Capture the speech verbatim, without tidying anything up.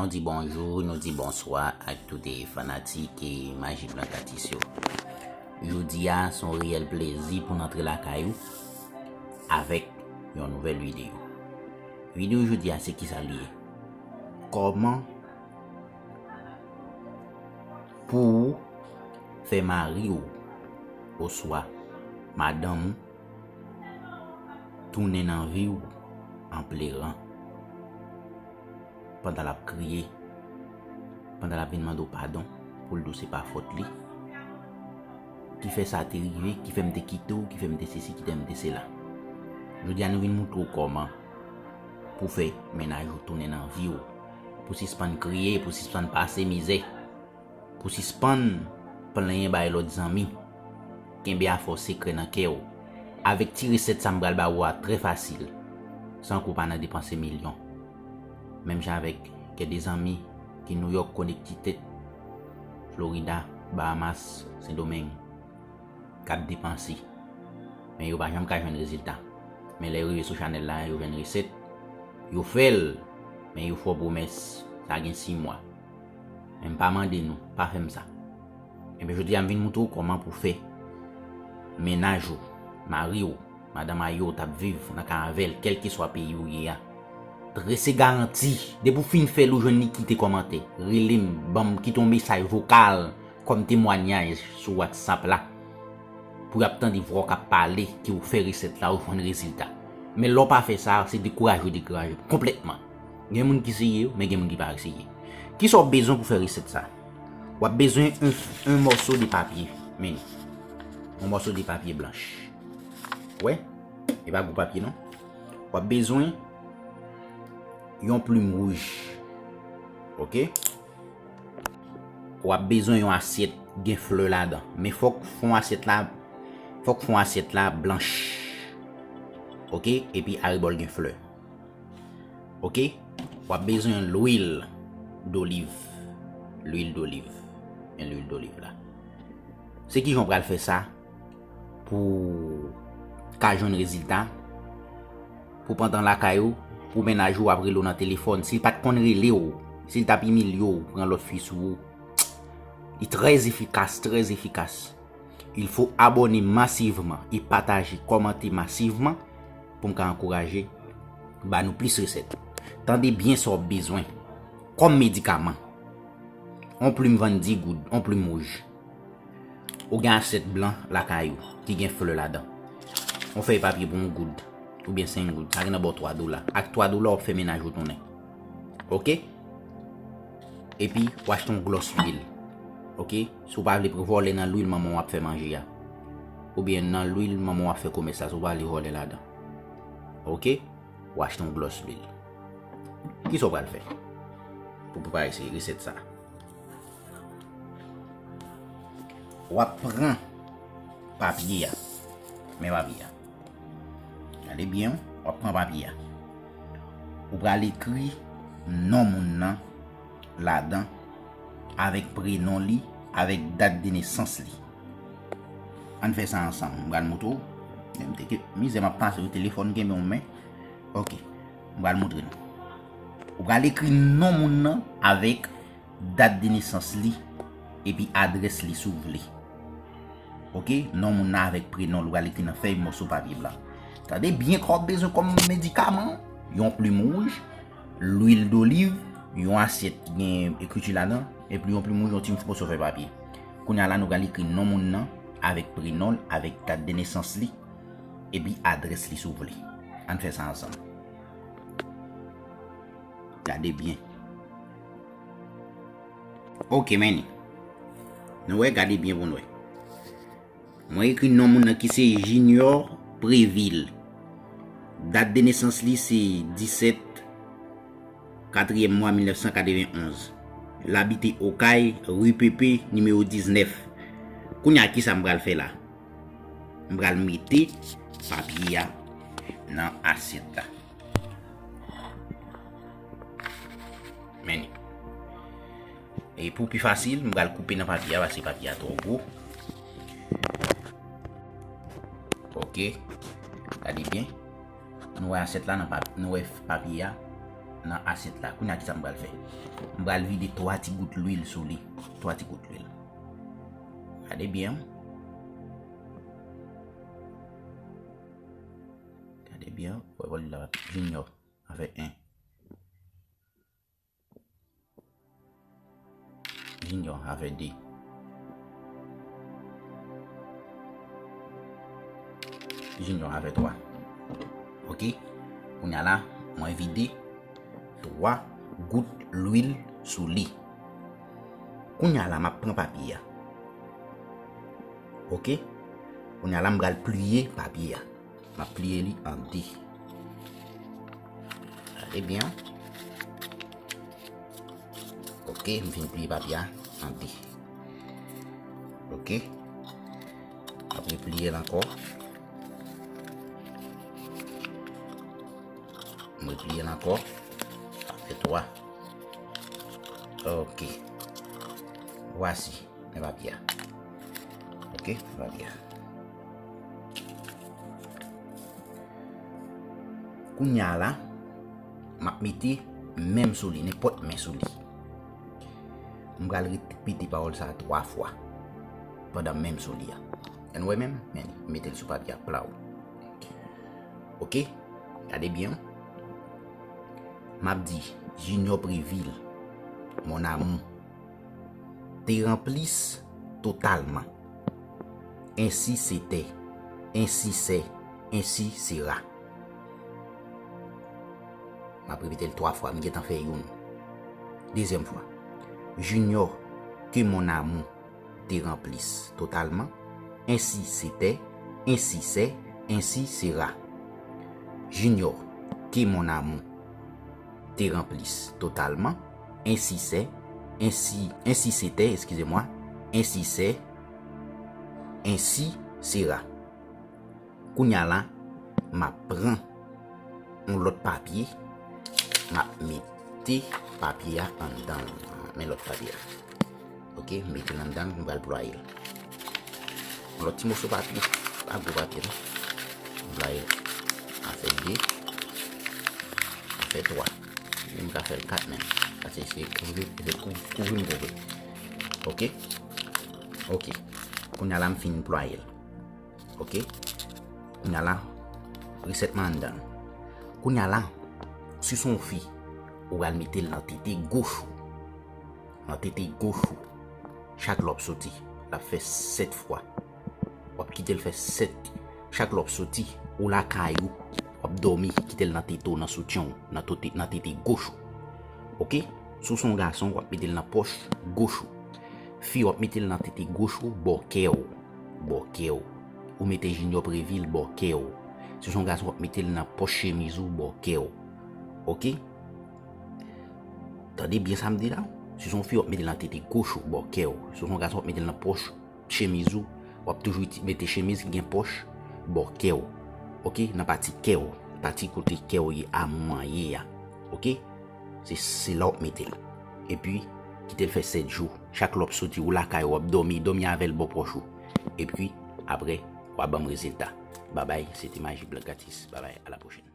Nou di bonjou, nou di bonswa ak tout fanatik Maji Blank Atis yo. Jodi a, se yon reyèl plezi pou n antre lakay ou avèk yon nouvèl videyo. Videyo jodi a, se kisa li ye? Kòman pou ou fè mari w oswa madanm ou tounen nan vi w an pleran, pandan l ap kriye, pandan l ap vin mande w padon, pou l di w se pa fòt li ki fè sa te rive, ki fè m te kite w, ki fè m te sesi, ki fè m te sela. Jodi a, nou vin moutre w kòman pou fè mennaj ou tounen nan vi w, pou sispann kriye, pou sispann pase mizè, pou sispann plenyen bay lòt zanmi. Kenbe afè w sekrè nan kè w. Avèk ti resèt sa m pral ba ou a, trè fasil, san ke w pa nan depanse milyon. Menm jan avèk kèk de zanmi ki Nouyòk, Connecticut, Florida, Bahamas, Sendomeng, k ap depanse, men yo pa janm ka jwenn rezilta. Men lè yo rive sou chanèl la, yo jwenn resèt, yo fè l, men yo fè w pwomès, sa gen sis mwa. Men m pa mande nou, pa fè m sa. Ebyen, jodi a, m vin moutre w kòman pou fè mennaj ou, mari w, madanm a yo w t ap viv nan kay avè l, kèlkeswa peyi w ye a, trese garanti. Depi w fin fè l, ou jwenn li, kite kòmantè, rele m, ban m, kite yon mesaj vokal kòm temwanyaj sou WhatsApp la, pou y ap tande vwa w k ap pale, ke w fè resèt la, ou jwenn rezilta. Men lè w pa fè sa, se dekouraje w dekouraje konplètman. Gen moun ki seye, men gen moun ki pa seye. Kisa w bezwen pou fè resèt sa? W ap bezwen yon, yon mòso de papye, men yon mòso de papye blanch. Wè? E pa gwo papye non. W ap bezwen yon plim wouj. Oke? W ap bezwen yon asyèt gen flè ladan. Men fòk fon asyèt la, fòk fon asyèt la blanch. Oke? Epi arebò l gen flè. Oke? W ap bezwen lwil doliv. Lwil doliv. Men lwil doliv la. Se kijan w pral fè sa pou ka jwenn rezilta? Pou pandan lakay ou, pou mennaj ou ap rele w nan telefòn, si l pa t konn rele w, si l t ap imilye w, pran lòt fi sou ou. Li trè efikas, trè efikas. Il faut abonner massivement et partager, kòmante masivman pou m ka ankouraje ba nou plis resèt. Tande byen sa w bezwen kòm medikaman. On plim vann dis goud, on plim wouj. Ou gen asyèt blan lakay ou ki gen flè ladan. On fèy papye pou yon goud oubyen senk goud, sa gen nan ba w twa dola. Ak twa dola, w ap fè mennaj ou tounen. Oke? Epi, w achte yon glòs lwil. Oke? Si w pa vle vòlè nan lwil manman w ap fè manje a, oubyen nan lwil manman w ap fè komès la, si w pa vle vòlè ladan. Oke? W achte yon glòs lwil. Kisa w pral fè pou prepare se resèt sa? W ap pran papye a. Men papye a. Gade byen, w ap pran papye a. Ou pral ekri non moun nan ladan, avèk prenon li, avèk dat de nesans li. Ann fè sa ansanm. M pral montre w. M te ke mizè m ap pase, telefòn kenbe yon men. Oke. M pral montre nou. Ou pral ekri non moun nan avèk dat de nesans li epi adrès li si w vle. Oke, non moun nan avèk prenon l, ou pral ekri nan fèy mòso papye blan. Tande byen, sa w bezwen kòm medikaman, yon plim wouj, lwil doliv, yon asyèt ki gen ekriti ladan, epi yon plim wouj, yon ti mòso fèy papye. Kounye a la, nou pral ekri non moun nan avèk prenon l, avèk dat de nesans li, epi adrès li si w vle. Ann fè sa ansanm. Gade byen. Oke, men. Nou wè, gade byen pou nou wè. Mwen ekri non moun nan ki se Junior Prévil. Dat de nesans li se disèt katriyèm mwa mil nèf san katrevenn onz. L abite Okay, ri Pepe, nimewo diznèf. Kounye a, kisa m pral fè la? M pral mete papye a nan asyèt la. Men li. E pou pi fasil, m pral koupe nan papye a, paske papye a twò gwo. Oke. Gade byen. Nou wè asyèt la nan pap-, nou wè papye a. nan asyèt la. Kounye a, kisa m pral fè? M pral vide twa ti gout lwil sou li. Twa ti gout lwil. Gade byen. Gade byen. Wè, wè, la, Junior. Avè en. Junior avè de. Junior avè twa. Ok. Kounye a la, mwen vide twa gout lwil sou li. Kounye a la, m ap pran papye a. Ok. Kounye a la, m pral pliye papye a. M ap pliye li an de. Gade byen. Ok, m fin pliye papye a an de. Ok. M ap repliye l ankò. M repliye l ankò. Sa fè twa. Ok. Vwasi. Men papye a. Ok, men papye a. Kounye a la, m ap mete men m sou li, nenpòt men sou li. M pral repete pawòl sa a twa fwa pandan men m sou li a. Ann wè men m, men li, m mete l sou papye a, plaw. Ok, gade byen. M ap di, Junior Prévil, mon amour, te ranplis totalman. Ainsi c'était, ainsi c'est, ainsi sera. M ap repete l twa fwa, m gentan fè youn. Dezyèm fwa. Junior, que mon amour te ranplis totalman. Ainsi c'était, ainsi c'est, ainsi sera. Junior, que mon amour te ranplis totalman. Ainsi c'est, ainsi, ainsi c'était, excusez-moi, ainsi c'est, ainsi sera. Kounye a la, m ap pran yon lòt papye, m ap mete papye a anndan l. Men lòt papye a. Ok, m mete l anndan l, m pral plwaye l. Yon lòt ti moso papye, pa gwo papye non. M plwaye l. Sa fè de, sa fè twa. M ka fè l kat menm. Paske se kouvri, se kou-, kouvri m kouvri. Ok? Ok. Kounye a la, m fin plwaye l. Ok? Kounye a la, resèt mwen anndan. Kounye a la, si se yon fi, ou pral mete l nan tete goch ou. Nan tete goch ou. Chak lè w ap soti, l ap fè sèt fwa. W ap kite l fè sèt. Chak lè w ap soti, ou lakay ou, w ap dòmi, kite l nan tete w, nan soutyen w, nan tote, nan tete goch ou. Ok? Si w se yon gason, w ap mete l nan pòch goch ou. Fi, w ap mete l nan tete goch ou, bò kè w. Bò kè w. Ou mete Junior Prévil bò kè w. Si w se yon gason, w ap mete l nan pòch chemiz ou, bò kè w. Ok? Tande byen sa m di la. Si w se yon fi, w ap mete l nan tete goch ou, bò kè w. Si w se yon gason, w ap mete l nan pòch chemiz ou. W ap toujou iti-, mete chemiz ki gen pòch bò kè w. Ok? Nan pati kè w. Pati kote kè w ye, amou an ye a. Ok? Se, se la w ap mete l. Epi, kite l fè sèt jou. Chak lè w ap soti, ou lakay ou, w ap dòmi, dòmi avè l bò pòch ou. Epi, apre, w a ban m rezilta. Babay, se te Maji Blan Gratis. Babay, a la pwochèn.